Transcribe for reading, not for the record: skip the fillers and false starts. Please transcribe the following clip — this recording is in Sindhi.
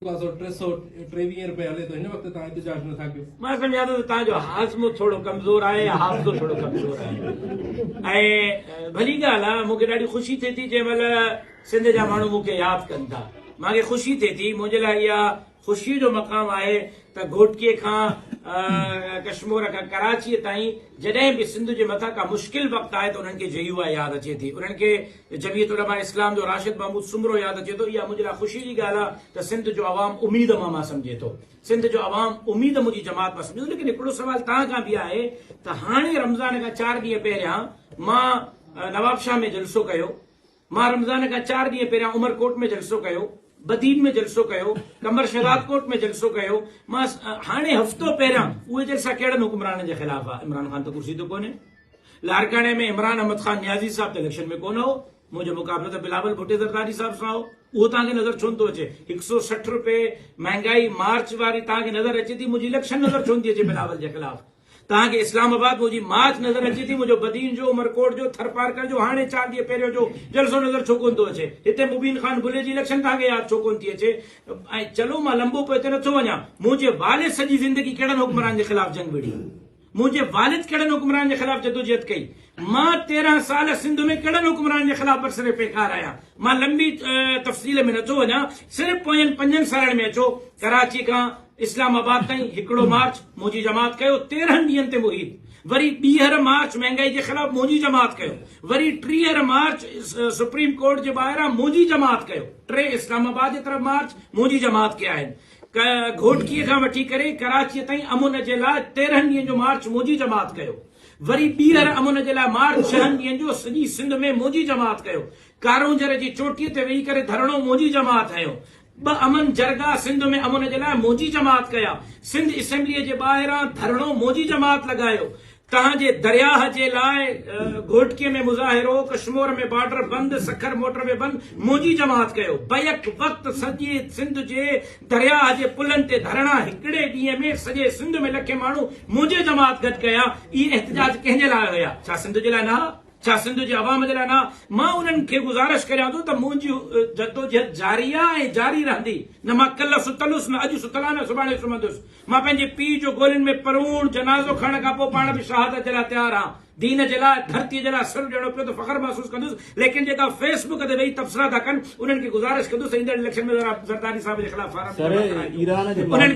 جيڪو 323 رپيا هلي ٿو هن وقت توهان احتجاج نٿا ڪيو. مان سمجهان ٿو ته توهان جو هاضمو ٿورو ڪمزور آهي يا حافظو ٿورو ڪمزور آهي ۽ ڀلي ڳالهه آهي مون کي ڏاڍي خوشي ٿئي ٿي جنهن مهل سنڌ جا ماڻهو مون کي ياد ڪن ٿا مان کي خوشي ٿئي ٿي منهنجي لاء اها خوشي جو مقام آهي ته گهوٽڪي کان ڪشمور کان ڪراچيء تائين جڏهن به سنڌ جي مٿان ڪا مشڪل وقت آهي ته انهن کي جي يو آء ياد اچي ٿي، انهن کي جمعيت علماء اسلام جو راشد محمود سومرو ياد اچي ٿو، اها منهنجي لاء خوشي جي ڳالهه آهي ته سنڌ جو عوام اميد مان مان سمجهي ٿو، سنڌ جو عوام اميد منهنجي جماعت مان سمجهي ٿو، ليڪن هڪڙو سوال توهان کان به آهي ته هاڻي رمضان کان چار ڏينهن پهريان مان نوابشاهه ۾ جلسو ڪيو، مان رمضان کان چار ڏينهن پهريان عمرڪوٽ ۾ جلسو ڪيو، بدين ۾ جلسو ڪيو، قمبر شهدادڪوٽ ۾ جلسو ڪيو، مان هاڻي هفتو پهريان اهي جلسا ڪهڙن حڪمرانن جي خلاف ها، عمران خان ته ڪرسي تي ڪونهي، لاڙڪاڻي ۾ عمران احمد خان نيازي صاحب ته اليڪشن ۾ ڪونه هو، منهنجو مقابلو ته بلاول ڀٽي زرداري صاحب سان هو، اهو توهان کي نظر ڇونه ٿو اچي، هڪ سو 60 روپيه مهانگائي مارچ واري توهان کي نظر اچي ٿي، منهنجي اليڪشن نظر ڇونه ٿي اچي بلاول جي خلاف. توهان کي اسلام آباد منهنجي مارچ نظر اچي ٿي، منهنجو بدين جو، عمرڪوٽ جو، ٿرپارڪر جو، هاڻي چار ڏينهن پهريون جو جلسو نظر ڇو ڪونه ٿو اچي؟ هتي مبين خان بلي جي اليڪشن توهان کي ياد ڇو ڪونه ٿي اچي؟ ۽ چلو مان لنبو پوئتي نٿو وڃان، منهنجي والد سڄي زندگي ڪهڙن حڪمرانن جي خلاف جنگ وڙهي؟ منهنجي والد ڪهڙن حڪمرانن جي خلاف جدوجهد ڪئي؟ مان 13 سال سنڌ ۾ ڪهڙن حڪمرانن جي خلاف برسر پيڪار آهيان؟ مان لنبي تفصيل ۾ نٿو وڃان، صرف پوين پنجن سالن ۾ اچو ڪراچي کان اسلام آباد تائين هڪڙو مارچ منهنجي جماعت ڪيو 13 ڏينهن تي محيط، وري ٻيهر مارچ مهنگائي جي خلاف منهنجي جماعت ڪيو، وري ٽيهر مارچ سپريم ڪورٽ جي ٻاهران منهنجي جماعت ڪيو، ٽي اسلام آباد جي طرف مارچ منهنجي جماعت ڪيا آهن، گهوٽڪي کان وٺي ڪري ڪراچي تائين امن جي لاء 13 ڏينهن جو مارچ منهنجي جماعت ڪيو، وري ٻيهر امن جي لاء مارچ ڇهن ڏينهن جو سڄي سنڌ ۾ منهنجي جماعت ڪيو، ڪارونجهر جي چوٽي تي ويهي ڪري ڌرڻو منهنجي جماعت هنيو، ٻه امن جرڳا سنڌ ۾ امن جي لاء منهنجي جماعت ڪيا، سنڌ اسيمبليء جي ٻاهران ڌرڻو منهنجي جماعت لڳايو، توهان جي درياهه جي لاء گهوٽڪي ۾ مظاهرو، ڪشمور ۾ بارڊر بند، سکر موٽر وي بند منهنجي جماعت ڪيو، بيڪ وقت سڄي سنڌ جي درياهه جي پلن تي ڌرڻا هڪڙي ڏينهن ۾ سڄي سنڌ ۾ لکين ماڻهو منهنجي جماعت گڏ ڪيا، اهي احتجاج ڪنهن جي لاء هيا؟ ڇا سنڌ جي لاء نه ها؟ ڇا سنڌ جي عوام جي لاء نه؟ مان انهن کي گذارش ڪريان ٿو ته منهنجي جدوجهد جاري آ ۽ جاري رهندي. نه مان ڪلهه ستل هيس، نه اڄ ستل آهيان، نه سڀاڻي سمهندس. مان پنهنجي پيء جو گولين ۾ پروڻ جنازو کڻڻ کان پوء پاڻ به شهادت جي لاء تيار آهيان. دين جي لاء، ڌرتيء جي لاء سر ڏيڻو پيو ته فخر محسوس ڪندس. ليڪن جيڪا فيس بڪ تي ويهي تبصرا ٿا ڪن، انهن کي گذارش ڪندس ته ايندڙ اليڪشن ۾ ذرا زرداري صاحب جي خلاف فارم جمع ڪرائجو. انهن کي.